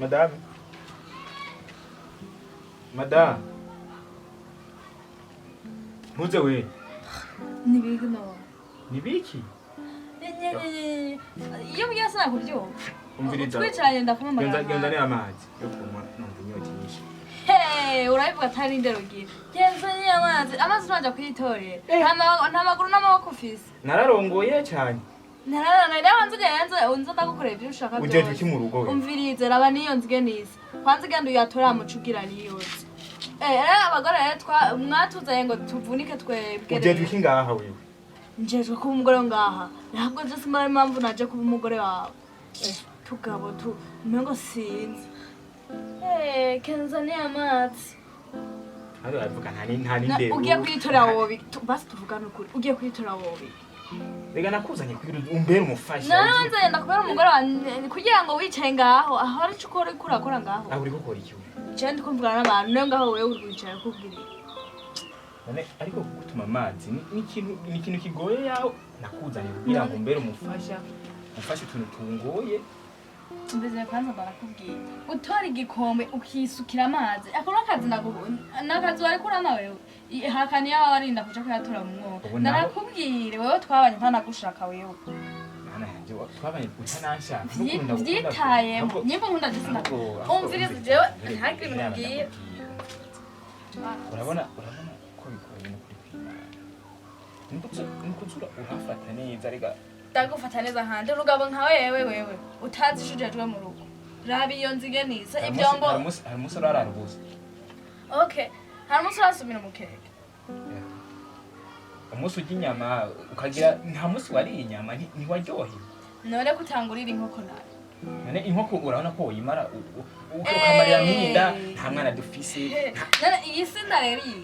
Madame, madame, ntuze we. Nibiki no? Nibiki? Iyo mbwiye sinakubyumva. Umviriza. Twicaranye ndakumamagara. Genza, genza, ni amazi yo kunywa, numva inyota inyishe. Hey, urabivuga atari indero ugira. Genza ni amazi, amazi uraja kuyitorera. Nta maguru n'amaboko ufise. Nararongoye cyane. Nararana rero nzi ugenze unze ndagukorera ibyo ushaka Ujeje byose. iki mu rugo we? Umvirize, raba niyo nzige nise. Kwanza igenda uyatora mucugira niyo nzi. Eh, rero abagore rero mwatuzanye ngo tuvunike twebwe. Ujeje iki ngaha wewe? Njejwe kuba umugore wo ngaha. Ntabwo je simbona impamvu naje kuba umugore wawe. Eh, tugabo tu umengo sinzi. Eh, kenza ni amazi. Hano baravuga nta n'indero. Ugiye kuyitora wobi, basi tuvugane ukuri. Ugiye kuyitora wobi. Rega nakuzanye kugira umbere umufasha. None nzagenda kubera umugore wawe kugira ngo wicaye ngaho, aho ari cyo ukora uriko urakora ngaho. Aho uri gukora iki wewe? Je ndiko mvugana n'abantu, niyo ngaho wewe uri wicaye kubwira. None ariko gutuma amazi ni ikintu kigoye yaho nakuzanye kugira ngo umbere umufasha, umfashe utuntu tungoye. Mbese kwanza barakubwira. Utora igikombe ukisukira amazi. Ako nakazi nakazi wari kurama wewe. Hakani yawe warinda kuja kuyatora mu mwobo. Ubu naho- Narakubwire wewe twabanye ntanagushaka wewe. Mana yanjye, twabanye utananshaka. Vyitayemo. Nyimba nkunda je sinda. Umviriza jewe ntagire ibintu ubwira. Urabona ko bigoye no kuri kwimana nuko urafata neza rega. Ndagufata neza nkande urugabo nka wewe wewe utazi ico ujejwe mu rugo. Raba iyo nzige nisa ivyombo. Hari umunsi urarara ubusa? Okay. Hari umunsi urasubira umukeke. Umunsi urya inyama ukagira, nta munsi wariye inyama ntiwaryohewe? None kutangurira inkoko nawe. None inkoko urabona ko woyimara ukamarira n'inda, nta mwana dufise. None iyi si rero iyi.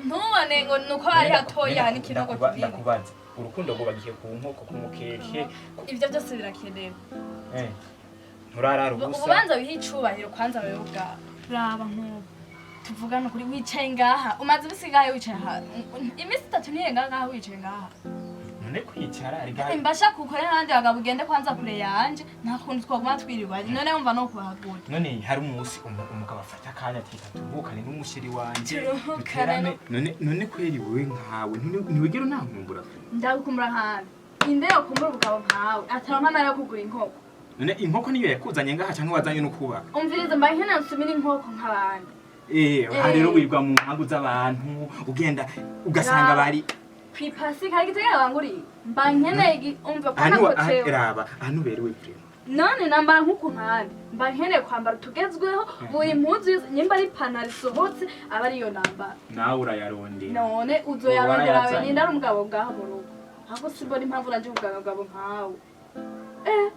Ntubone ngo nuko hari hatoya hari n'ikinogo kinini. Ndakubaza, urukundo rwubagiye ku nkoko, ku mukeke? Ivyo byose birakenewe. Nturarara ubusa? Ububanza wiha icubahiro kwanza wewe ubwawe. Raba nk'ubu. Tuvugane ukuri, wicaye ngaha. Umaze imisi ngahe wicaye aha? Imisi 3 ntirenga ngaha wicaye ngaha. None kwicara rega. Mbasha kukore n'abandi bagabo, ugende kwanza kure yanje, nta kuntu twaguma twirirwa. None wumva no kuhagura. None hari umunsi umugabo afata akanya ati: "Reka turuhukane n'umusheri wanje, Turuhukane." duterame. None kweri wewe nkawe ntiwigera unankumbura? Ndagukumbura ahantu. Inde yokumbura ubugabo nkawe ataronka amahera yo kugura inkoko? None inkoko niyo yakuzanye ngaha canke wazanye no kubaka? Umviriza, mba nkeneye nsumire inkoko nk'abandi. Aha rero wirirwa mu nkangu z'abantu, ugenda ugasanga bari Kwipasi kari gitegera banguriye. Mba nkeneye umva aha ko aha nakotewe. Raba ahantu uberewe vraiment. None nambara nk'uku nkandi. Mba nkeneye kwambara utugezweho, buri mpuzu yose nyimba ari ipantaro isohotse aba ariyo nambara. Nawe urayarondera. None uzoyarondera Warayazanye. we ninde ari umugabo ngaha mu rugo? Ahubwo simbona impamvu nanje ubugabo nkawe. Eh,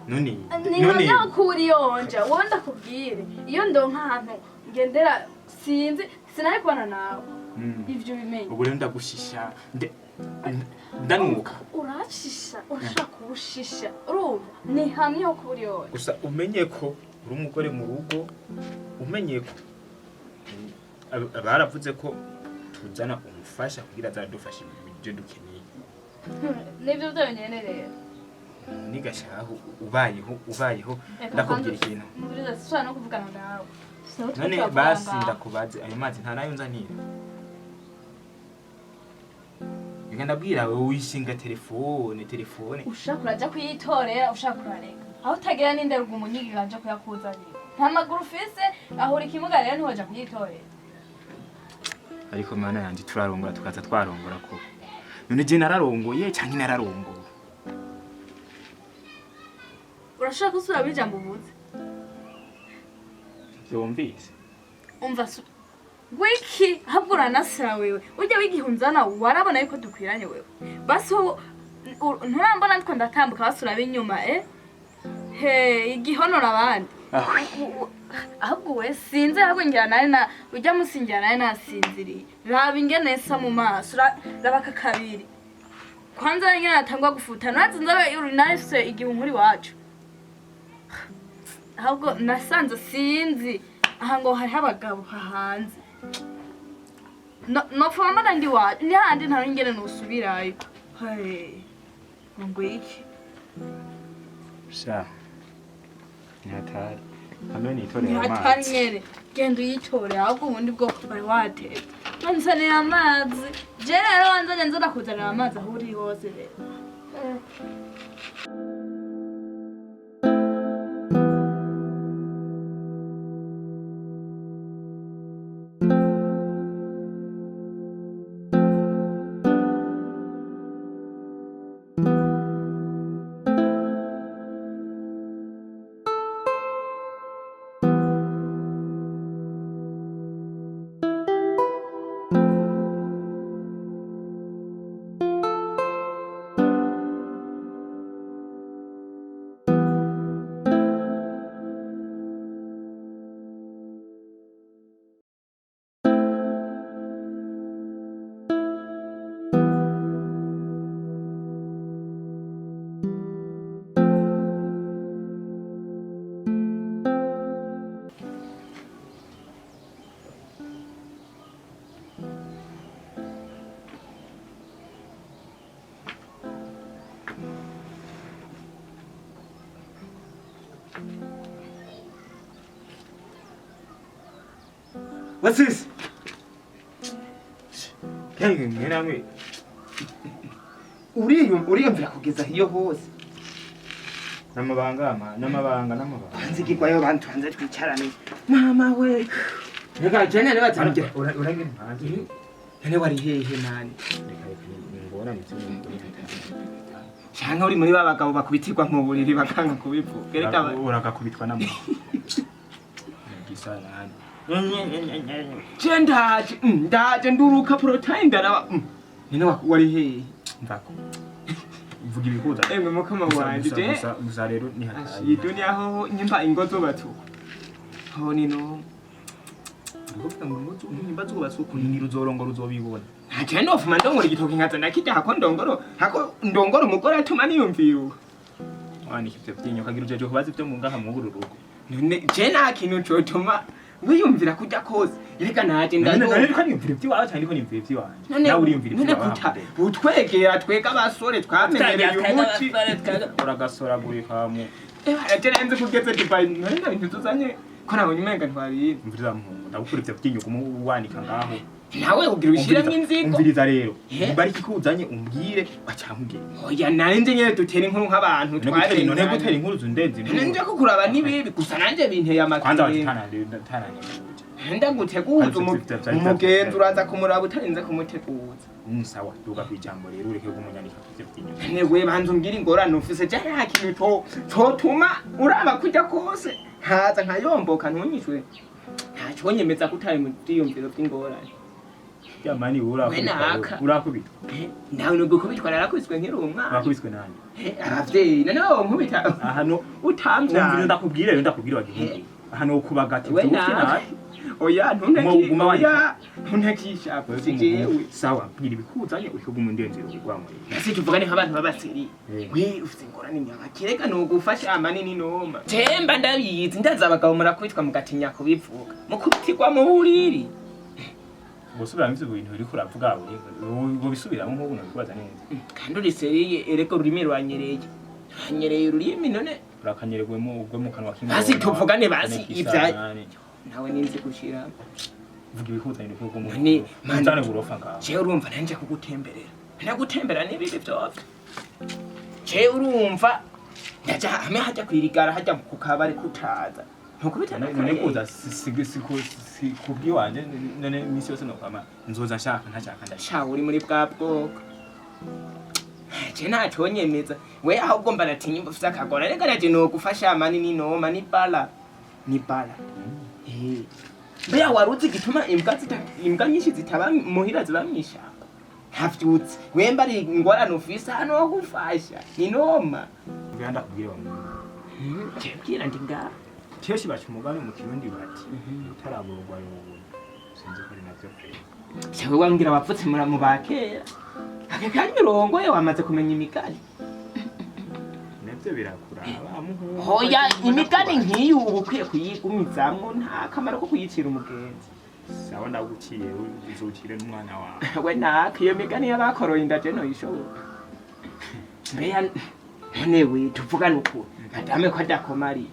None ni none nka kuri yonja wowe ndakubwire, iyo ndonka ahantu ngendera sinzi sinari kubana nawe. Ivyo bimenye. Ubu rero ndagushisha, ndanuka. Urashisha, urashaka kuwushisha, urumva ni hamwe ho kubura yonja. Gusa umenye ko uri umugore mu rugo, umenye ko baravuze ko tuzana umufasha kugira azadufashe ibyo dukeneye. Nivyo byonyene rero. Nigashaho ubayeho. Reka. Ndakubwira Kwanza- ikintu. Umviriza, sishobora no kuvugana nawe. None basi ndakubaze, ayo mazi nta nayo nzanira? Reka ndabwira wewe wishinga telefone. Ushaka uraja kuyitorera, ushaka urareka. Aho utagira n'inderuga umunyigiga nja kuyakuzanira. Nta maguru ufise, ahura ikimuga rero ntiwoja kuyitorera. Ariko mana yanje, turarongora tukaza twarongora ko none je nararongoye canke nararongowe? Urashaka gusubiramo ijambo uvuze? Vyumvise. Umva wiki ahubwo uranasira wewe ujya wigihunzana, warabona yuko dukwiranye wewe. Basi nturambona ndiko ndatambuka, basi uraba inyuma, eh he igihonora abandi. Ahubwo we sinzi, ahubwo ngira nari na ujya musingira nari nasinziriye. Raba ingene nsa mu maso, raba aka kabiri kwanza nyine natangwa gufuta nazi nzobe uri nahise igihe nkuri wacu. Ahubwo nasanze sinzi aha ngo hariho abagabo hanze. Nopfa mbona ndi wacu ni handi nta n'ingene nosubirayo. Hey, ngo iki? Sha, ni hatari. Hano nitorera Ntihatari amazi. Nyene genda uyitore, ahubwo ubundi bwo wari watetse nzanira amazi. Je rero wanzanye nza ndakuzanira amazi aho uri hose rero. What's this? Yange mwenamwe. Uriyumvira kugeza hiyo hose. Namabanga ama, namabanga namabanga. Banze igigwayo bantu hanze twicarane. Mama we. Reka jene reka tangira. Uragira mpanze. None wari hehe mani? Reka reka ngorane z'umuntu. Canke uri muri ba bagabo bakubitirwa mu buriri bakanga kubivuga. Reka Uragakubitwa na muntu. Gisa nani. Je ndaje, ndaje nduruka protein ndaraba. None wari hehe? Mvako. Vuga ibikuza. Emwe mukama wanje je. Gusa gusa rero ni hatari. Iyi dunia hoho nyimba ingo zubatsuko. Ho ni no. Kuvuga ngo ngo nyimba zubatsuko ni ruzorongora uzobibona. Ntaje nofuma ndongora igitoki nkaza ndakirya hako ndongoro. Hako ndongora umugore atuma niyumvira. Wanika ivyo vyinyo kagira ujeje kubaza ivyo mungaha mwuguru rugo. None je nta kintu cotuma wiyumvira kurya kose. Reka naje None ndandonga. none ko niyumvira ivy'iwawe cyane ko niyumvira ivy'iwanje. None Nawe uriyumvira none ivy'iwawe. kuta utwegera twega abasore twamenyereye umuci. Uragasoragurika mu Ewa je nanze kugeze Dubai none nta bintu tuzanye ko nabonye umenga ntwabizi. mviriza muhungu ndagukura ivyo vyinyo gumu wanika ngaho. Nawe ugira ushiremwo inzigo. Umviriza rero. He? Nimba ari ikikuzanye umbwire bacankubwire. Oya nanje nyene dutera inkuru nk'abantu None gutera inkuru zundenze. None nje kukuraba nibibi gusa nanje binteye Kwanza amakenga. watanane. Ndaguteguza umugenzi uraza kumuraba utarinze kumuteguza. Sawa duga kwijambo rero ureke kumunyanika ivyo vyinyo. Newe banza umbwire ingorane ufise je nta kintu cotuma uraba kurya kose nkaza nkayomboka ntunyishwe. Ntaconyemeza ko utari mu vyiyumviro vy'ingorane. Jamani We naka. urakubitwa. Nawe nubwo kubitwa narakubiswe nkiri umwana. Urakubiswe nande? Abavyeyi none wowe nkubita Aha no utamvyara. umviriza ndakubwire rero ndakubwire wagihugu. Aha no kubagati We vyufye naka. nabi. Oya Uguma oya ntuntekisha si jewe. Sawa bwira ibikuzanye ureke kumundenzero urwamo. Ese tuvugane nk'abantu b'abaseri. Eh. We ufite ingorane nyabakireka nogufasha amanini noma. Temba ndabizi ndaza abagabo murakubitwa mugatinya kubivuga. Mukubitirwa mu buriri. Gusubiramo ivyo bintu uriko uravuga ngo bisubiramo nk'ubu nabikubaza neza. Kandi uri seriye erega ururimi rwanyereye. Rwanyereye ururimi none Urakanyeregwemo ugwe mu kanwa k'ingona. Basi tuvugane basi ibya. Nawe ninzi gushira. Vuga ibikuzanye ureke kumu. None, man- Nzane burofa ngaho. Jewe urumva nanje kugutemberera. Nagutembera n'ibibi vyose. Jewe urumva ndaja hamwe hajya kwirigara hajya ku kabari kutaza. Ntukubita None kuza si kubwiwanje none imisi yose nokwama nzoza nshaka ntashaka ndashaka. Sha uri muri bwa bwoko. Je ntaconyemeza. We ahubwo mba natinya imba ufise akagora reka naje nogufasha manini noma ni bala. Ni bala. Eh. Mbega wari uzi igituma imbwa nyinshi zitaba muhira ziba mw'ishamba? Ntavyutse. Wemba ari ingorane ufise hano wo gufasha. Ni noma. Mbega ndakubwire wa muntu. Je bwira ndi ngaha. Kenshi baca umugani mu Kirundi bati utaraborwa yobona. Sinzi ko ari navyo pe. Jewe wambwira abapfutse mu bakera. Aka kanya urongoye wamaze kumenya imigani. Navyo birakuraba muhungu. Hoya imigani nk'iyi uba ukwiye kuyigumizamwo nta kamaro ko kuyicira umugenzi. Sawa ndaguciye uzucire n'umwana wawe. We naka iyo migani y'abakoroye inda je noyishobora. Mbeya none we tuvugane ukuri. Madame ko adakomari.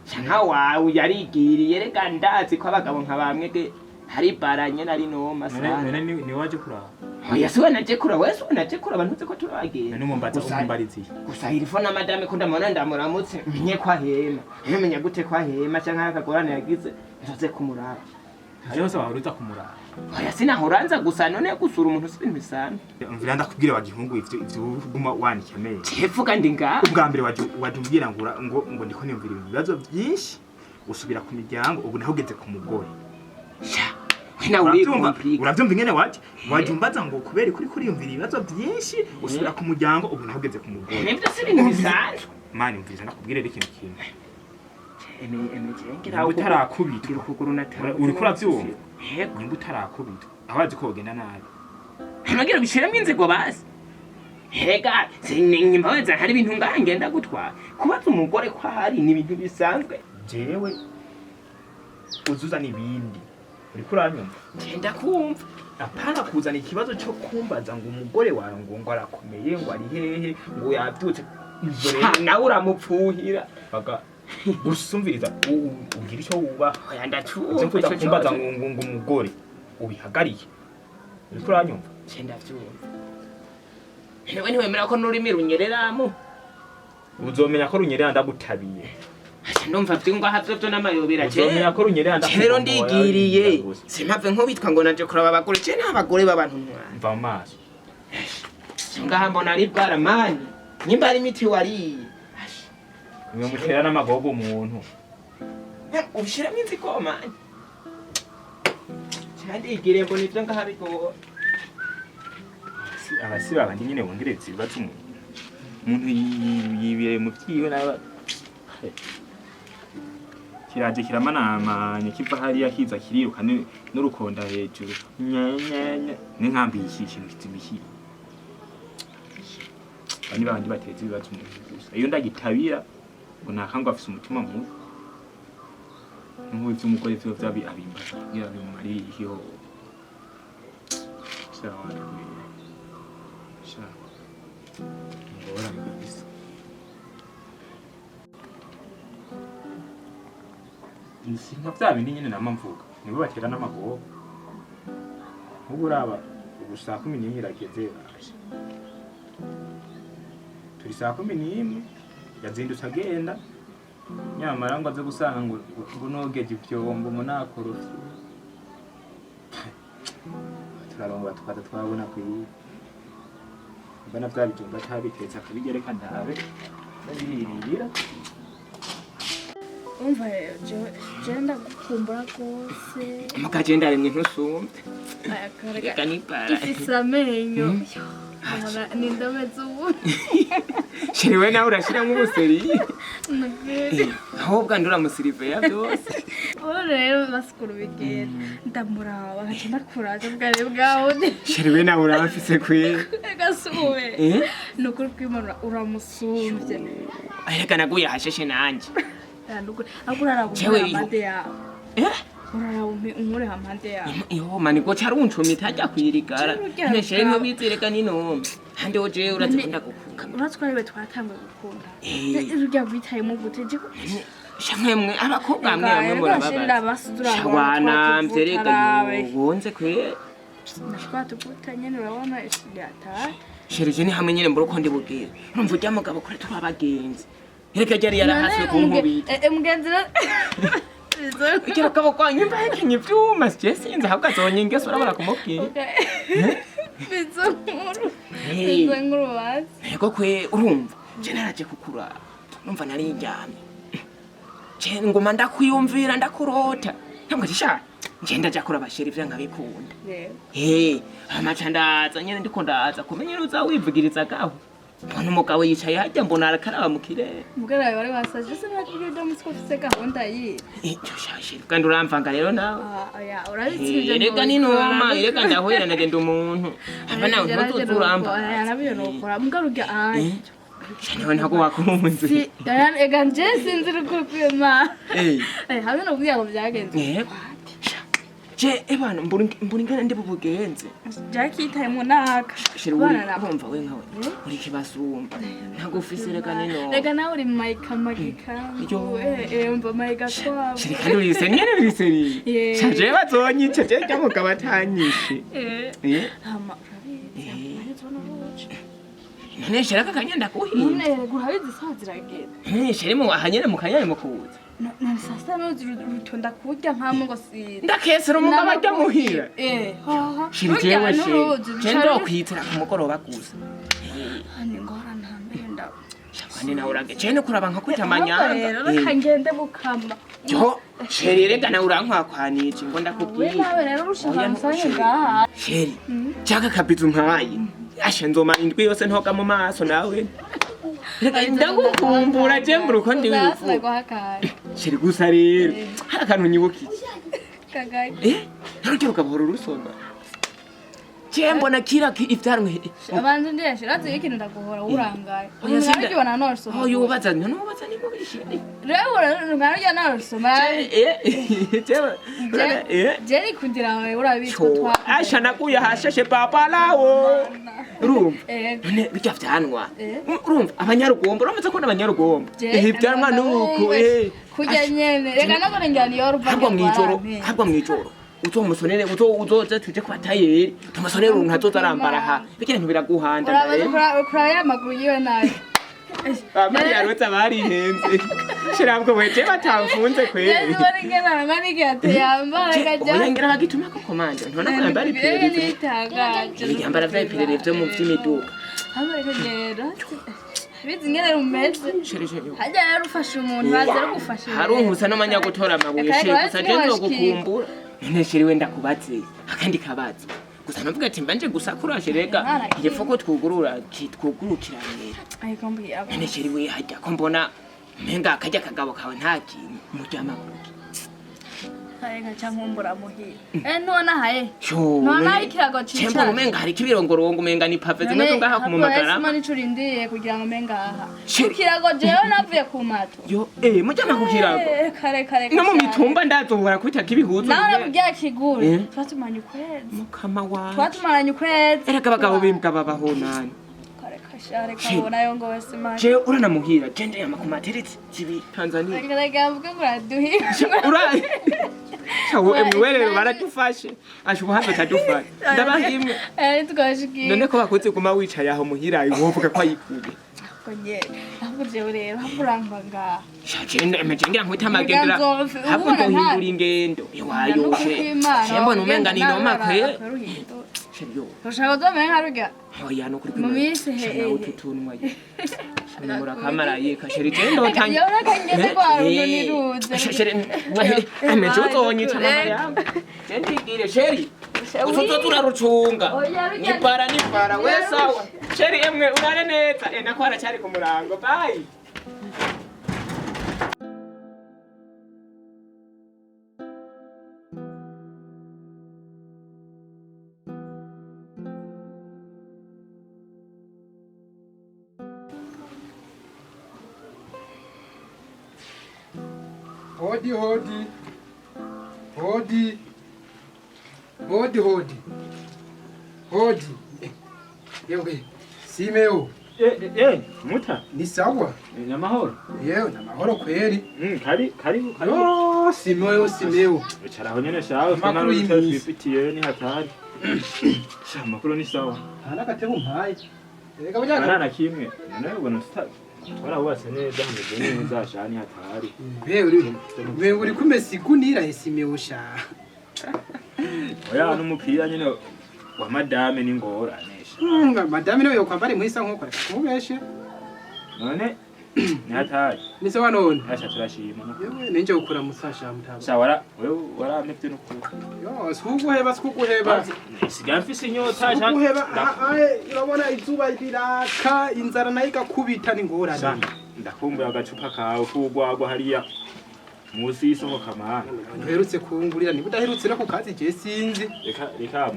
Nka wawe yarigiriye, reka ndazi ko abagabo nka bamwe ge hari baranye nari noma None sana. none ni waje kuraba? Oya, siwe naje kuraba, we siwe naje kuraba, ntuzi ko turabagenda. None umumbaza Gusa- umumbariziye? Gusa irifo na madame ko ndamubona ndamuramutse, menye ko ahema. Menya gute ko ahema canke hari akagorane yagize, nzoze kumuraba. Hariho se wahora uza kumuraba? Oya, sinahoranza gusa, none gusura umuntu si ibintu bisanzwe. Mvira ndakubwira wa gihungu, ivyo uguma wanika amenyo. Jevuga ndi ngaha. Ubwa mbere waje umbwira ngo ngo ndiko niyumvira ibibazo byinshi, usubira ku miryango, ubu naho ugeze ku mugore. Sha, we nawe Urabyumva? urikomplika. Urabyumva ingene waje umbaza ngo kubera kuri kuriyumvira ibibazo byinshi, usubira ku muryango, ubu naho ugeze ku mugore. Nibyo, si ibintu bisanzwe. Mani, umviriza ndakubwire rero ikintu kimwe. Eme eme jengera. Nimba utarakubitwa, Ngira ukuguru natara. Uriko uravyumva? Yego. Nimba utarakubitwa, aho wazi ko wogenda nabi. Ntugira ubishiremo inzigo basi. Hega, sinimbabaza, hari ibintu ngaha ngenda gutwara. Kubaza umugore ko ahari ni ibintu bisanzwe. Jewe uzuzana ibindi, uriko uranyumva? Ngenda kumva. Apana kuzana ikibazo cyo kumbaza ngo umugore wawe ngo arakomeye, ngo ari hehe, ngo yabyutse, ivyo rero Ha, nawe uramupfuhira. Baga gusumviriza ugira icyo wubaha. Oya, uze ndacumva kuza ico kumbaza cose. ngo umugore ubihagarike, uriko uranyumva? Nje ndavyumva. Nawe ntiwemera ko n'ururimi runyereramo. Uzomenya ko runyerera ndagutabiye. Asha, ndumva vyingwaha vyo n'amayobera. Uzomenya ko runyerera. Je rero ndigiriye. Gusa. Simpave nk'ubitwa ngo naje kuraba abagore. Je nta bagore b'abantu ntwara. Mva mu maso. Ngaha mbona ari baramani. Nimba ari imiti wariye. Asha. Nimwe mutera n'amagogo umuntu. Ubishiramo inzigo mani. Ndigiriye mbona ivyo ngaha bigoye. Abasi babandi nyene bongereza ibibazo umuntu. Umuntu yibereye mu vyiwe naba kiraje kiramanamanye kiva hariya kiza kiriruka n'urukonda hejuru nyenyenye n'inkambi y'iki kintu kizibikiye. Bani babandi bateza ibibazo umuntu gusa iyo ndagitabira ngo nakangwa afise umutima mubi nk'ubu ivy'umugore vyo vyabi abimbaza kugira bimumarire ikiho. Sawa, sha, ngorane kabisa. Si nka vya bindi nyene nama mvuga, nibo batera n'amagogo. Nk'ubu uraba ubu saa 11 irageze, baje turi saa 11, yazindutse agenda nyamara ngo aze gusanga ngo nogeje ivyombo ngo nakorofye, turarongora tukaza twabona kwiye mbona vya bijumba atabitetse akabigereka ndabe ndabiririra. Umva rero, jewe ndagukumbura rwose. Mugagenda rimwe ntusumbe. Aya, karega. Reka nipara. Ifise amenyo. Yo, ubona ni indome z'ubundi. Chéri, we nawe urashiramo ubuseri. Nukuri. Ahubwo nduramusiriveya byose. Ubu rero basikura ubigera ndamuraba nkaca ndakuraza bwari bwawe. Chéri, we nawe urabafise kwe. Gasube. Eh? Ni ukuri kwimana uramusumbye. Reka naguye ahasheshe nanje. Ya, nukuri ahubwo uraraba Jewe unkure iyo- hampande yawe. Eh? Uraraba unkure hampande yawe. Iyo mani go carunshumita ajya kwirigara. Jewe urya None chéri, bwawe. ntubizereka ninome. Handi ho jewe urazi ko ndagukunda. Uratse ko ariwe twatanguye gukunda. Eh. Urya witayemo gute? Shamwe abakobwa mwe bamwe murababaza. Shawana mvyereka yobonze kwe. Twatuvuta nyene, urabona yataye. Chéri, je ni hamwe nyene mbura uko ndibubwira. Urumva urya mugabo kure turi abagenzi. Erega ryari yarahaswe kunkubita. Mugenzi Ikiro kabo kwa nyumba hekenye ivyuma, je sinzi ahubwo azonyengesa, urabona kumubwira. Bizo nkuru. Hey. Bizo nkuru bazi. Ego kwe, urumva je naraje kukuraba, numva nari ndyamye, je nguma ndakwiyumvira, ndakurota, ntabwo ati sha nje ndaja kuraba chéri ivyo nkabikunda. Hey, amaca ndaza nyene, ndiko ndaza kumenya uza wivugiriza gaho, mbona umugabo yicaye harya, mbona arakaraba mu kirere. Mugarawe wari wasaje se ntakubwiye uno munsi ko ufise gahunda yiwe? Icyo sha chéri, kandi uramvanga rero nawe. Ah, oya, urabizi ibyo. Erega ni noma, erega ndahwera nagenda umuntu aba nawe ntuzoza uramba. Nabyo nokora mugabo urya ayi. Sha, nawe ntabwo wakunze. Si ega nje sinzi uri kupima. Eh. Eh, hamwe no kugira ngo byagenze. Yego. Sha, Je ebana mbura ingene ndi bubugenze. Jackie yitaye mu naka. Sheri uri urumva we nkawe uri kibasumba ntabwo ufise reka nino. Reka nawe uri mayika magika. Yo. Mva mayika kwabo. Sheri kandi uri nyene biri seri. Yeah. Shaje bazonyice je rya mugabo atanyishe. Eh. Hama urabizi amaherezo n'uruci. None sheri aka kanya ndakuhinze. None reka urabizi isaha ziragera. None sheri mu ahanyene mu kanya mu kuza. None saa sita n'uzi rutonda kurya nka ngo si. Ndakesera umugabo ajya muhira. Haha. Sheri jewe sheri. Je ndokwitira ku mugoroba gusa. Ni ngorane hambere nda. Shakwane nawe urage. Je no kuraba nka kwita amanyanga. Rero reka ngende bukama. Yo, sheri rega nawe urankwankwanije ngo We ndakubwire. nawe rero ushaka Oya, nsange sheri. ngaha. Sheri, chaka kabizu mpaye. Asha nzomara indwi yose ntoga mu maso nawe. Reka ndagukumbura je mbura uko ndi wivuga. Guhakana. Sheri gusa rero, hari akantu nyibukije. Kagaye. Ntarugero ugahora urusoma. Je mbona kira ivyarumwe. Abanza ndiyashira ati ikintu ndaguhora urangaye. Oya, sinda- Unaryo nanosoma. Oh, yubaza none ubaza ni mubishi. Rero unaryo nanosoma. Jewe Je nikundira wawe urabizi ko Cho, twa. asha nakuye hashashe papa lawo. Urumva? Eh. None bijya vyanwa. Eh. Urumva abanyarugombo uramutse ko n'abanyarugombo. Je, Ibyanwa nuko Kurya nyene. Reka nako ngira niyo ruva. Habwa mwijoro, habwa mwijoro. Uzomusonere uzoze tuje kwa tayeri. Tumusonere uruntu azozarambara ha. Bijya bintu biraguhanda. Urabaza kura ya maguru yiwe nayo. Amari arotse abarihenze. Shirabwo weje batamfunze kweli. Yesu bari ngena ngani kiatu yambara kaja. Oya ngira bagituma ko komande. Ntona ko yambara iperereza. Nitangaje. Yambara vya iperereza vyo mu vy'imiduga. Hama reka genda. Bizi ngene rumeze. Sheri sheri. Hajya rero ufasha umuntu baza rugufasha. Harunkusa n'amanya gutora amabuye Reka sheri gusa je reka nzogukumbura. None sheri wenda kubatse akandi kabazo. Gusa navuga ati mbanje gusakura sheri rega igepfo ko twugurura kitwugurukiranye. Ariko mbwiye aba. None sheri we hajya ko mbona umenga akajya akagabo kawe nta kintu muryama kuki. Reka ca nkumbura muhira. None ahaye. Yo. None aho ikirago cicara. Cembo umenga hari kibirongorongo umenga ni pave zimwe zo ngaha ku mumagara. None nico urindiriye kugira ngo umenga aha. Sheri. Ku kirago jewe navuye ku mato. Yo, muryama ku kirago. Kare kare. No mu mitumba ndazohora kwita kibihuzu. Nawe kugira kigure. Twatumaranye ukwezi. Mukama wawe. Twatumaranye ukwezi. Erega abagabo b'imbwa babaho nani. Kare kashare kabona yo ngo wese imana. Je uranamuhira je ndiyama ku materitsi zibiri Tanzania. Reka reka mvuge ngo uraduhira. Ura Shawo emwe rero baradufashe. Asha ubuhanza atadufashe. Ndabahimwe. Twashikiye. None ko bakunze guma wicaye aho muhira wovuga ko ayikuye. Ahubwo nyene. Ahubwo jewe rero ahubwo urangwa ngaha. Shaje ngira nkwita amagendera. Nzove, Ahubwo ubona ndohindura ingendo. Iwayoshe. Mbona umenga ni noma kwe. Sheri yo. Ushaka kuzomera nka rurya? Oya no kuri Mu minsi he- Sheri ututunwa ye. Sheri murakamarayika sheri je ndotangiye. Yewe reka ngeze kwa runo niruze. Sheri ameje uzonyica mama yangu. Je ndigire sheri. Uzoza turarucunga. Oya, rurya- Nipara nipara we sawa. Sheri emwe urare neza. Nako aracyari ku murango. Bye. Hodi hodi. Hodi. Hodi hodi. Hodi. Yewe. Simeo. Muta Ni sawa? ni amahoro. Yewe na mahoro kweri. Kari karibu karibu. Oh, Simeo Simeo. Wicara aho nyene shawe Amakuru y'iminsi. twifitiye ni hatari. Sha amakuru ni sawa. Nta n'agatebo mpaye. Erega Nta burya na kimwe. None ubona tuta twarahubatse neza hameze neza sha ni hatari. Mbe uri kumesa igunira he Simeo sha. Oya n'umupira nyene wa madame ni ngorane sha. Madame niwe yokwambara impuzu nkuko reka kumubeshe. None ni hatari. Ni sawa none. Asha turashima. Yewe ninje gukura musasha mutaba. Sha wara wewe waramevye n'ukuri. Yo, sikuguheba sikuguheba. Sigaye mfise inyota sha. Sikuguheba. Urabona izuba riraka inzara nayo igakubita ni ngorane. Sha ndakumbuye agacupa kawe k'urwagwa hariya munsi y'isoko kamana. Ntuherutse kungurira niba udaherutse no ku kazi je sinzi. Reka reka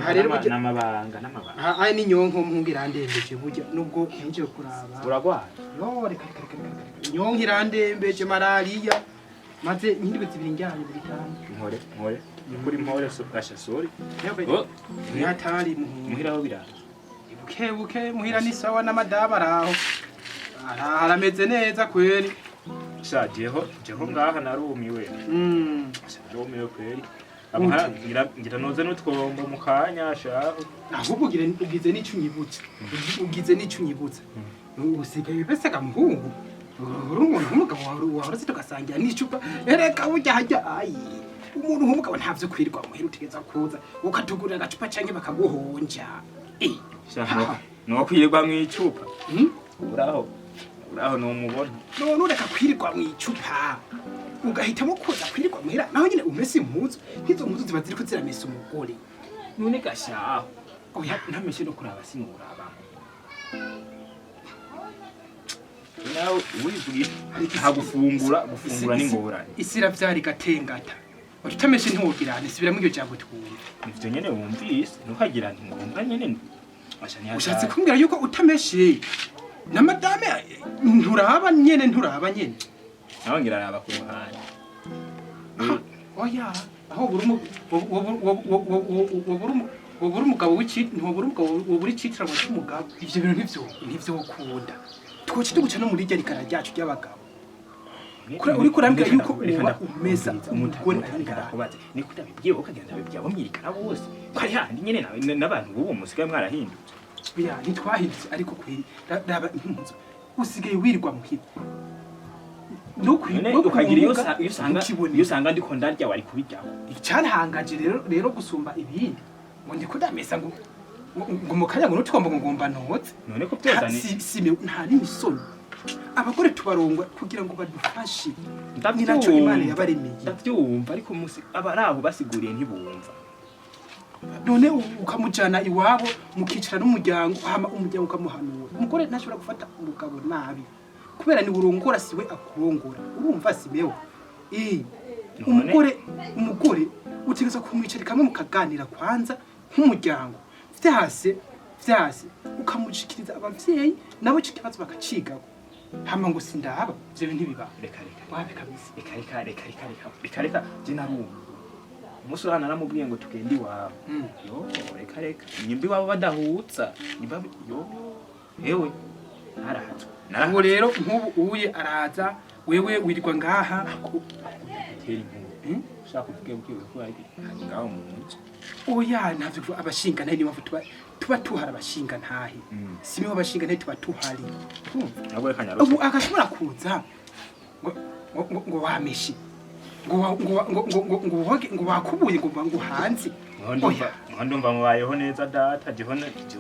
Aha rero reka n'amabanga n'amabanga. Aha aya ni nyonko mpunga irandembeje burya nubwo ninje kuraba. Uragwara? Yo reka reka reka reka reka. Nyonko irandembeje malariya. Maze indwi zibiri njyanye mu gitanda. Nkore nkore. Kuri mpore so asha sorry. Oh, Nihatari muhungu. muhira aho biraza. Buke buke muhira ni sawa n'amadaba araho. Araho arameze neza kweri. Sha jeho jeho ngaha narumiwe. Asha narumiwe kweri. Amuha ngira noze n'utwombo mu kanya shaho. Ahubwo ugize n'ico unyibutsa. Ugize n'ico unyibutsa. Usigaye bese muhungu. Uri umuntu w'umugabo wahora tugasangira n'icupa. Ereka burya hajya ayi. Umuntu w'umugabo ntavyo kwirirwa muhira utegeza kuza ukatugurira agacupa canke bakaguhonja. Eh. Sha no kwirirwa mw'icupa. Uraho. Uraho numubona. None ureka kwirirwa mw'icupa. Ugahitamo kuza kwirirwa muhira naho nyine umese impuzu nk'izo mpuzu ziba ziriko ziramesa umugore. None gashaho. Oya Ntameshe no kuraba sinuraba. Nawe wivugiye nta gufungura gufungura n'ingorane. Isi iravyara igatengata. Utameshe ntiwogirane subiramo iryo jambo twumve. Ivyo nyene wumvise ntukagira nti ngomba nyene asha ni Ushatse kumbwira yuko utameshe na madame nturaba nyene nturaba nyene. Nawe ngira araba ku ruhande. Oya aho buri umugabo w'iki ntubura umugabo wobura icitirano cy'umugabo. Ivyo bintu ntivyo ukunda. Twoca tuguca no muri rya rikara ryacu ry'abagabo. Uriko urambwira yuko uba umesa umugore ari ngaha. Ndakubaze niko ndabibwiye ukagenda ndabibwiye abo mwirikana bose ko ari handi nyene nawe n'abantu b'ubu musigaye mwarahindutse. Oya ntitwahindutse ariko kweri raba impuzu usigaye wirirwa muhira. No None no ukagira iyo kumbuga iyo usanga ntukibone. iyo usanga ndiko ndarya wari kubijyaho. Icyantangaje rero gusumba ibindi ngo ndiko ndamesa ngo mu kanya ngo n'utwombo ngo ngomba notse. None ko byozane Si nta n'imisoni. Abagore tubarongwa kugira ngo badufashe, ni nacyo Imana yabaremeye. Ndavyumva ariko musi abari aho basiguriye ntibumva. None ukamujana iwabo mukicara n'umuryango, hama umuryango ukamuhanura. Umugore ntashobora gufata umugabo nabi kubera ni urongora siwe akurongora. Urumva simewe eh umugore utegerezwa kumwicara kamwe mukaganira kwanza nk'umuryango, vyase vyase ukamushikiriza abavyeyi nabo ico kibazo bakacigako, hama ngo sindaba ivyo bintu ntibibaho. Reka reka. Wabe kabisa. Reka reka reka reka reka reka reka, je narumva umunsi urana naramubwiye ngo tugende iwabo. Yo reka reka, nyimba iwabo badahutsa nyimba yo hewe narahatswe. Ubu rero nk'ubu uye araza wewe wirirwa ngaha. Tera inkuru. Ushaka uvuge ubwiwe ko ari ngaho mu nzu. Oya ntavyo kuvuga abashinga ntahe, niyo mpamvu tuba tuhari abashinga ntahe. Simiho abashinga ntahe tuba tuhari. Urumva? Ntabwo reka nyarose. Ubu agashobora kuza ngo wameshe ngo wa- ngo wa- ngo ngo ngo ngo woge ngo wakubuye ngo hanze. Oya. Niho ndumva mubayeho neza data, jeho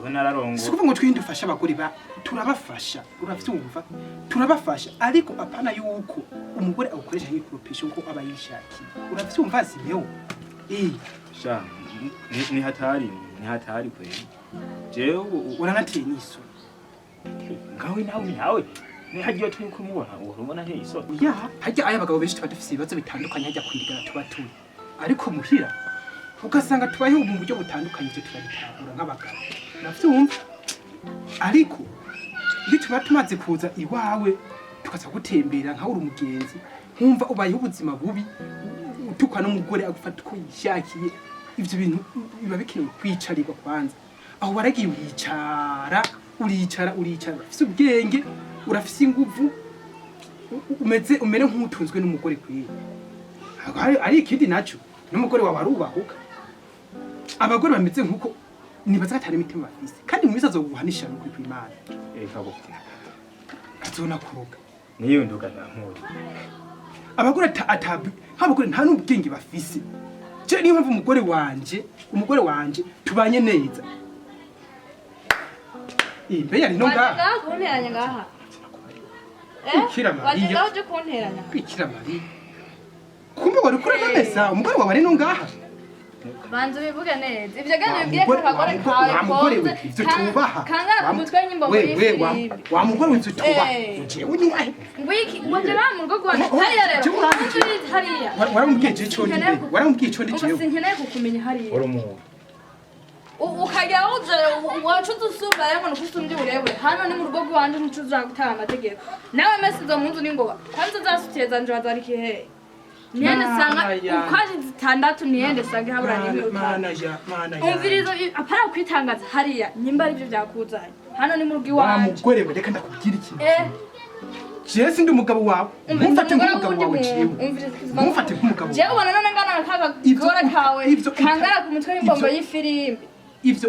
nararongo. Si ukuvuga ngo twinde dufashe abagore ba turabafasha, uravyumva, turabafasha ariko apana yuko umugore awukoresha nk'ikoropesho nkuko aba yishakiye. Uravyumva simeho eh Sha ni hatari, ni hatari kweli. Jewe Uranateye n'isoni. Ngawe nawe ni hagiye turi kumubona urabona nteye isoni. Ya hajya aya abagabo benshi tuba dufise ibibazo bitandukanye hajya kwirigara tuba turi, ariko muhira ugasanga tubayeho mu buryo butandukanye. Ivyo turabitahura nk'abagabo, uravyumva, ariko iyo tuba tumaze kuza iwawe tukaza gutembera nkawe uri umugenzi nkumva ubayeho ubuzima bubi utukwa n'umugore agufata uko yishakiye, ivyo bintu biba bikenewe kwicarirwa kwanza. Aho waragiye uricara uricara uricara, urafise ubwenge, urafise inguvu, umeze umere nk'utunzwe n'umugore kwiye. Ari ikindi naco n'umugore wawe arubahuka. Abagore bameze nk'uko nibaza ko atari imitima bafise kandi mu minsi azoguhanisha n'ukuri kw'Imana. Reka gupfa. Azonakuroga. Niyo nduga ntankuri. Abagore ata nk'abagore nta n'ubwenge bafise. Je niyo mpamvu umugore wanje tubanye neza. Mbe yari no Waje ngaha. ngaha kunteranya ngaha. Eh? Bikira Waje Mariya. ngaha uje kunteranya. Bikira Mariya, kumbe wari kuri namesa umugore wawe ari no ngaha. Banza ubivuge neza. Ivyo gani ubwiye Wa ko akagore mugore- kawe wa mugore we, konze, ivyo tubaha. kangara ku mutwe nyimbo We muri we wa firimbi. wa mugore we, ivyo tubaha. Eh. Jewe unyubahe. Ngwiki, ngo je mu rugo rwanjye. Oh, oh, Hariya rero. jewe urambije. Banza uri hariya. Waramubwiye je ico ndi Sinkeneye waramubwiye ico ndi Ubu jewe. sinkeneye kukumenya hariya. Uri umuntu. Ukagira uje wacu usumba rero ngo nukusumbye uburebure. Hano ni mu rugo rwanje ntico uza gutanga amategeko. Nawe mesi izo mpunzu ni ngoba. Kwanza zasutiye zanje wazarikiye hehe? Niyende sanga Mana yanjye. uko ari zitandatu, niyende sanga ihabura n'imwe utanu. Mana ya mana ya. Umviriza, apana kwitangaza hariya nyimba arivyo vyakuzanye hano ni mu rugo Wa iwanje. mugore we, reka ndakubwira ikintu. Eh. Jewe sindi umugabo wawe. Ntumfate nk'umugabo wawe jewe. Umviriza. Ntumfate nk'umugabo Jewe wawe. ubona none ngana kaga Ivyo gora kawe kangara ku mutwe w'imbombo y'ifirimbi. Ivyo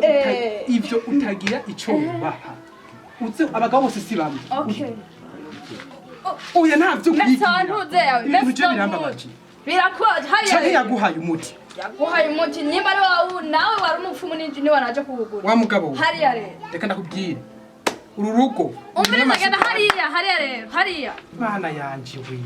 ivyo utagira ico wubaha. Uze abagabo bose si bamwe. Okay. Oya, ntavyo Mesa nkwigira. ntuze yawe. Ibintu Mesa je birambabaje. Birakubaje hariya. Canke yaguhaye umuti. Yaguhaye umuti nimba ari wawe, nawe wari umupfumu n'inji niwe naje kuwugura. Wa mugabo we. Hariya rero. Reka ndakubwire. Uru rugo. Umviriza, genda hariya, hariya rero, hariya. Mana yanje we.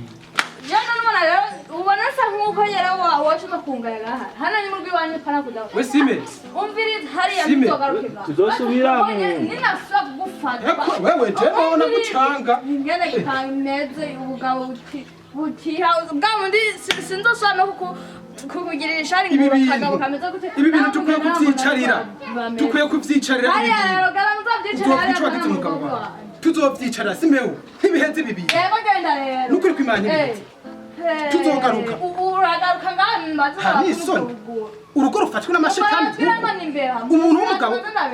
Jewe none rero ubona sa nkuko yera wawe wacu kungaya gaha. Hano ni mu rugo iwanyu pana kudaho. We sime. Umviriza hariya, Sime. ntuzogaruke ngaha. Tuzosubiramo. Ninasubira kugufata. Eko wewe je bona gucanga. Ingene kameze ubugabo butiha bwa bundi sinzosubira no kukugirira ishari Ibi ngo bintu. akagabo kameze gute. Ibi bintu dukwiye kuvyicarira. Dukwiye kuvyicarira ibi Hariya bintu. rero gara muzavyicarira hariya Tuzovyicara pana wagize mu umugabo rugo wawe. rwanjye. Tuzovyicarira simewe. Ntibiheze ibi bintu. Yego, genda rero. Nukuri kw'Imana ntibiheze. Tuzogaruka. Uragaruka ngaha mbaze. Ha, ni isoni. Urugo rufatwe n'amashetani nk'uko. Umuntu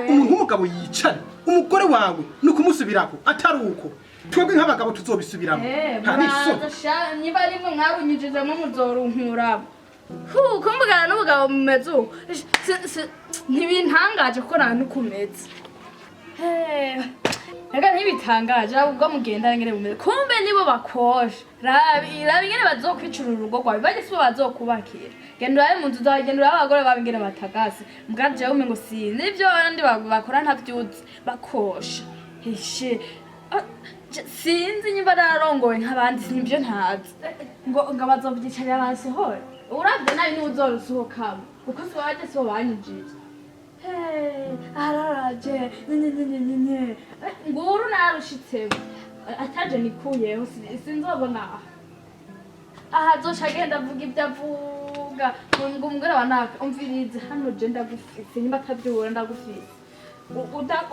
w'umugabo yicara umugore wawe ni ukumusubirako, atari uko twebwe nk'abagabo tuzobisubiramo. Nta n'isoni. Muraza sha, niba rimwe mwarunyujijemo muzorunkura. Hu, kumbugana n'ubugabo mumeze uko ntibintangaje kuko nta nukumeze. Reka ntibitangaje ubwo mugenda ngene bumeze, kumbe nibo bakosha. Rabi rabi ingene bazokwicura urugo rwawe, bajye sibo bazokubakira. Genda urabe mu nzu zawe, genda urabe abagore bawe ingene batagase. Mbwa jewe umengo sinzi ivyo abandi bakora, ntavyuzi bakosha. Eshe. Ah, sinzi niba nararongowe nk'abandi, nibyo ntazi. Ngo bazovyicarira bansohore. Uravye nabi niwe uzorusohokamo kuko si waje, sibo banyinjije. Hey, araraje nyenyenyenyenye nguru narushitsemo ataje nikuyeho, sinzoba ngaha. Aha azoca agenda avuga ibyo avuga ngo umugore wa naka. Umvirize hano, je ndagufise, nimba atavyubura ndagufise.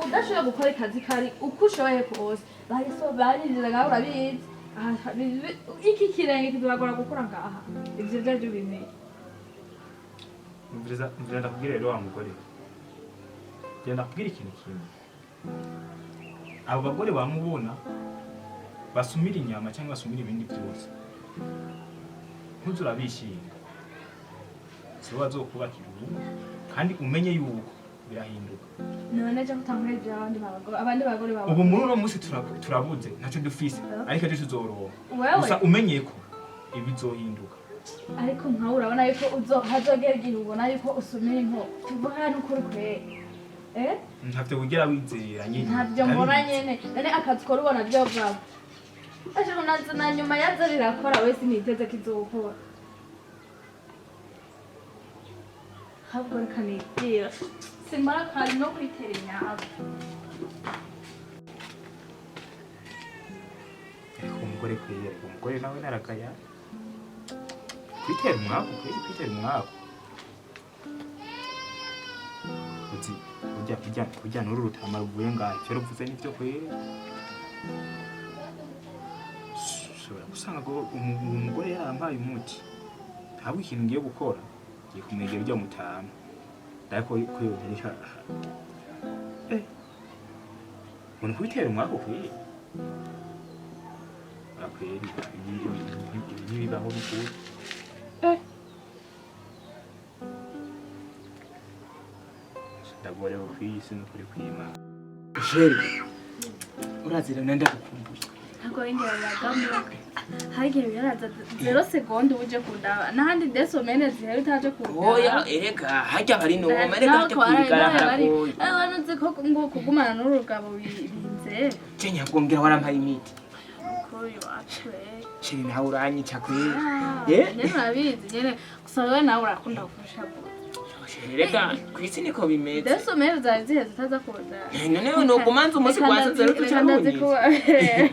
Udashoboye gukora akazi kari uko ushoboye kose, bahise barinjira ngaho, urabizi. Aha, iki kirenge kizobagora gukora ngaha, ivyo vyaryo bimenye. Umviriza, umviriza ndakubwira rero wa mugore we. Genda ndakubwira ikintu kimwe. Abo bagore bamubona basumira inyama cyangwa basumira ibindi byose, ntuze urabishinga, sibo bazokubakira urugo, kandi umenye yuko birahinduka. None je kutangura ivyo abandi bagore, abandi bagore bawe. Ubu muri uno munsi turabuze, ntacyo dufise, ariko ejo tuzoronka. Wewe. Gusa umenye ko ibizohinduka. Ariko nkawe urabona yuko uzo hazogera igihe ubona yuko usumira inkoko, tuvuga n'ukuri kweri, eh. Ntavyo wigera wizera nyine. Ntabyo mbona. Ndabizi. Nyene none akazi ukora ubona vyovamo aje unaza na nyuma yaza rirakora, wese niteze ko izokora. Ahubwo reka nibwira simara kandi no kwitera inyabu. Ariko umugore kwera, ariko umugore nawe naragaya kwitera umwaku kweri, kwitera umwaku. Uzi urya urya urya n'uru rutama ruvuye ngaho, ivyo ruvuze nivyo kweri. Ushobora gusanga ngo uwo mugore yarampaye umuti. Ntabwo ikintu ngiye gukora, ngiye kumwegera urya mutama, ndako ko yohereka ngo ni kwitera umwaku kweri. Akweri ibi ntibibaho n'ukuri. Ndagorewe kw'isi n'ukuri kw'Imana. Chérie, urazi rero ndagukumbuye. Ntabwo wingera hari igihe biraza zéro seconde uje kundaba n'ahandi deux semaines zihera utaje kundaba. Oya, erega harya bari noma, erega harya kwirigara haragoye. Uzi ko ngo kugumana n'urugabo binze. Je nyabwongera warampaye imiti. Kuri iwacu. Chérie, nawe uranyica kweri. Eh? Nyene urabizi nyene, gusa wewe nawe urakunda kurusha. Erega kw'isi niko bimeze. Deux semaines zari ziheze utaza kundaba. Noneho nokumanza umunsi gwaza zero tucarunyiza.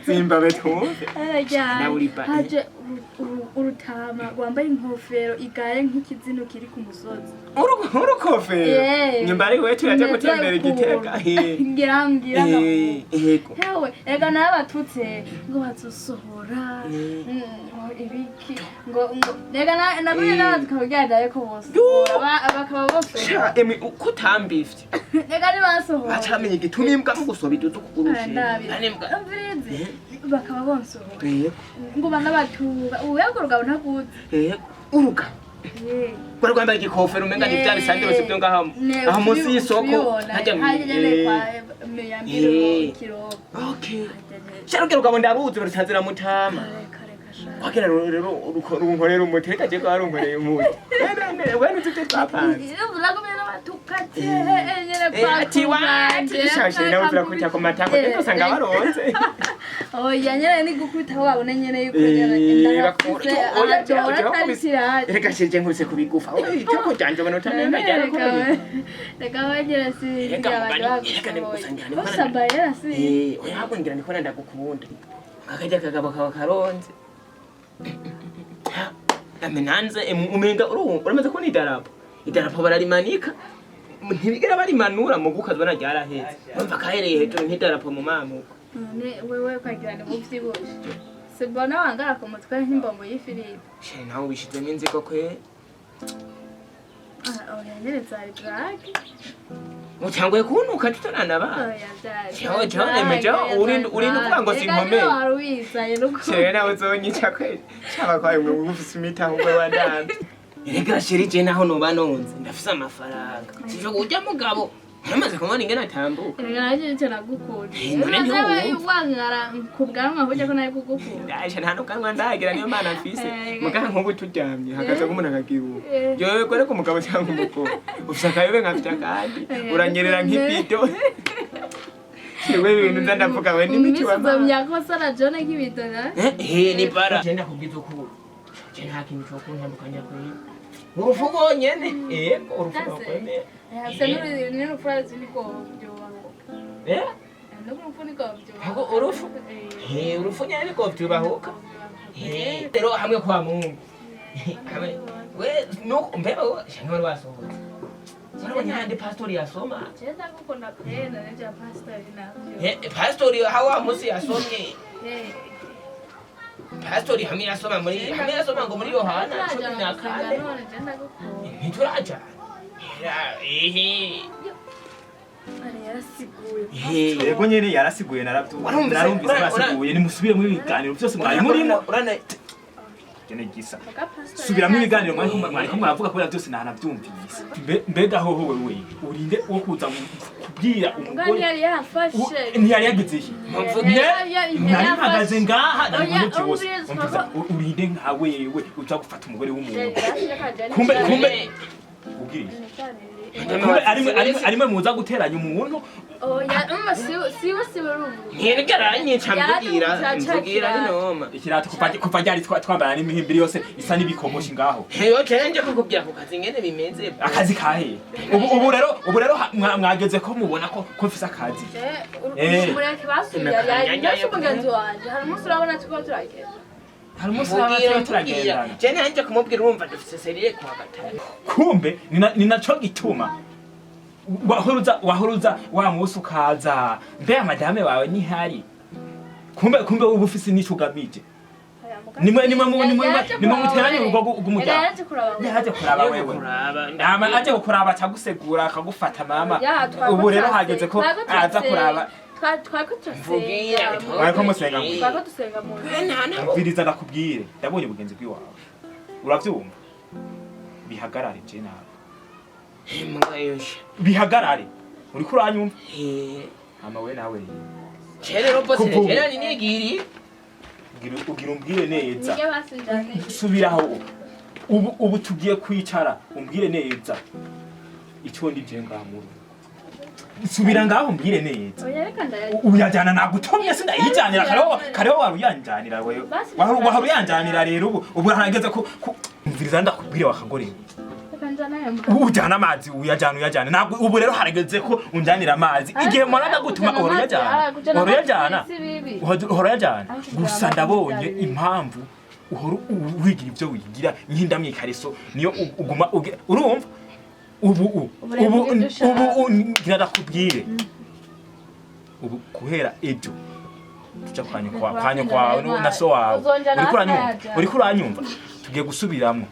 Zimba betumve. Nawe uri Haje Urutama rwambaye inkofero igaye nk'ikizino kiri ku musozi. Urukofero. Eh. Nyumba ari wetu yaje Meze gutembera ukuntu. Igitega. Ngira mbwira ngo Yego. Hewe, ega nabatutse ngo bazosohora ngo ibiki ngo ega nagumye n'abatuka kugira ndabe ko bosohora, bakaba bosohora. Sha emi uko utambivye. Ega ntibasohora. Bacamenye igituma imbwa mu gusoba iduza ukugurushe. Ndabi Animbwa. umvirize, bakaba bonsohora Yego. ngo banabatura ubu rugabo ntaguzi. Yego. Uruga. Rwari rwambaye igikofero umenga ni bya bisande bose byo ngaho. Aho munsi y'isoko hajya mu hajya nyene kwa meyambiro kirobo. Okay. Sha rugira rugabo ndaruzi barutanzira mutama. Reka reka sha. Kwagira rero runkorera umuti reka je kwa runkoreye umuti. Wene uzi ibyo twapanze. Uragumye n'abatuka nyene kwa Ati wati shashe nawe turakubita ku matako rero usanga baronze. Oya nyene ni gukubita aho babone nyene yuko nyene Bakura. Oya ndahafise atari kirahari. Reka shije nkubise ku bigufa. Oya itako ryanje ubona utamenga ryarakomeye. Reka wegere si Reka mugani, reka nigusangira, niko Usambaye si. Oya ahubwo ngira ndikubona ndagukunda. Kakajya kagabo kawe karonze. Ame nanze umenga uramaze kubona idarapo. Idarapo bararimanika. Ntibigera barimanura mu gukazwa ryaraheze. Urumva kahereye hejuru nk'idarapo mu mamuko. None wewe ukagira ngo uvyibushe. Simbona wangara ku mutwe nk'imbombo y'ifirigo. Shere nawe ubishizemo inzigo kwe. Ah, oya nyene zari blague. Utanguye kuntuka tutananaba. Oya byari. Jewe, jewe, nemeje, urinda uvuga ngo sinkomeye. Reka wari wizanye nuko. Shere nawe uzonyica kweli. Shaba kwawe mwe ufise imitaho ubwo wandamvye. Erega sheri je naho noba nonze ndafise amafaranga. Sivyo urya mugabo. Namaze kumubona ingene atambuka. Erega nanjye nicyo nagukunda. None ntiwumva. Wangara ku bwanwa burya ko nawe kugukunda. Ndaje nta n'ubwanwa ndagira niyo mana mfise. Eh, Muga nk'ubu turyamye hakaza nk'umuntu akagihuha. Eh. Jewe kore ku mugabo cyangwa umukobwa. Ufise akayobe nkafite akandi. Eh. Uranyerera nk'ibido. Jewe ibintu nza ndavuga we n'imiti wa mama. Uzomya ko sara John nk'ibido na. Eh, ni bara. Je ndakubwiza ukuri. Je nta kintu cyo kuntandukanya kuri. Urupfu rwonyene. Yego, urupfu rwakwemera. Ese n'urupfu urazi niko byubahuka. Eh? N'urupfu niko byubahuka. Ahubwo urupfu? Eh, urupfu nyene niko byubahuka. Eh, rero hamwe kwa Mungu. Hamwe. We nuko mbeba we shanga wari wasohotse. Warabonye handi pastori yasoma. Je ndagukunda pe none bya pastor navyo. Eh, pastori hawa musi yasomye. Eh. Pastori hamwe yasoma muri hamwe yasoma ngo muri Yohana 14. None je ndagukunda. Ntiturajana. Ehe. Ari yarasiguye. Eh. Yego nyene yarasiguye narabyumva. Warumvise? Narumvise barasiguye nimusubiremo ibiganiro byose mwari murimo. Urana Gene gisa. Muga pastor. Subiramo ibiganiro mwariko muravuga kubera byose ntanabyumvise. Mbega hoho wewe urinde wo kuza kubwira Muga umugore ntiyari yafashe. Ntiyari yagize iki? Ntiyari Nari mpagaze ngaha nari Oya, mu byose. umviriza, Umviriza, urinde nka wewe uza gufata umugore w'umuntu. Kumbe Kumbe kumbe ubwiriye. Kumbe arimwe muza guteranya umuntu. Oya, umva siwe siwe urumva. Ntiyaranyica mvugira mvugira ni noma. Ikirato kuva ryari twambara n'imihimbiri yose isa n'ibikomoshi ngaho. Heyo je kukubwira ku kazi ngene bimeze. Akazi kahe? Ubu rero mwageze ko mubona ko mfise akazi. Umureke basuye yari yari umugenzi wanje. Hari umunsi urabona turiko turagenda. Hari umunsi urabona Mvugira turiko turagendana. Je nanje kumubwira urumva dufise serie kuwa gatatu. Kumbe ni naco gituma wahuruza wa munsi ukaza mbe madame wawe ntihari. Kumbe uba ufise n'ico ugamije. Nimwe muteranye urugo rw'umuryango. Yaje kuraba. Yaje kuraba wewe. Ama aje kukuraba akagusegura akagufata mama. Ya, Ubu rero hageze ko aza kuraba. Twako Mvugira. turasenga. Mwariko musenga ngo. Twako dusenga mu nzu. Umviriza ndakubwire ndabonye ubugenzi bw'iwawe uravyumva bihagarare je nawe Mugayosha. bihagarare uriko uranyumva Eh. hama we nawe rero Je rero bose Kuvuga. je nani nigiri. ugira umbwire neza Nige basinjane. subiraho ubu tugiye kwicara umbwire neza ico ndi je ngaha mu rugo subira ngaho umbwire neza. Oya reka ndaya. Uyajyana nagutumye sindayijanira kareho waruyanjanira wewe. Basi Waruyanjanira rero ubu harageze ko umviriza ndakubwire wakagorewe. Reka njana aya mazi. Ujyana amazi uyajyana ntabwo ubu rero harageze ko unjyanira amazi igihe mpora ndagutuma uhora uyajyana uhora uyajyana Si bibi. uhora uyajyana Ariko kujyana gusa amazi ndabonye byari bibi. impamvu Uhora wigira ibyo wigira nk'indamwikariso niyo uguma urumva ubu Ubu rero ubu ibyo ushaka. ubu ngira ndakubwire, ubu guhera ejo tuja kwa nyoko wawe, kwa nyoko wawe na so wawe. Uzonjana Uriko uranyumva? hasaja. Uriko uranyumva? Tugiye gusubiramwo,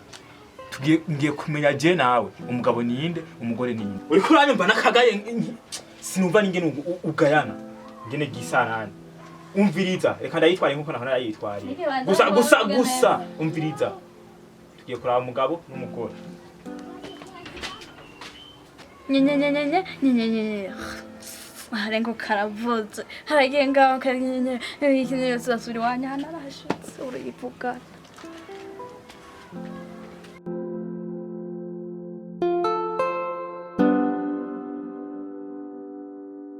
tugiye, ngiye kumenya je nawe umugabo ninde, umugore ninde. Uriko uranyumva? Nakagaye sinumva ningene ugayana ngene gisanani. Umviriza, reka ndayitware nkuko nahora ndayitwariye. Nige banza Gusa gusa uvuge gusa neza. Umviriza, tugiye kuraba umugabo n'umugore. Nyenyenyenyenye nyenyenyenye, harengo karavuze haragiye ngaho karinyenye ikintu yose asubira iwanyu hano arahashitse urivugana.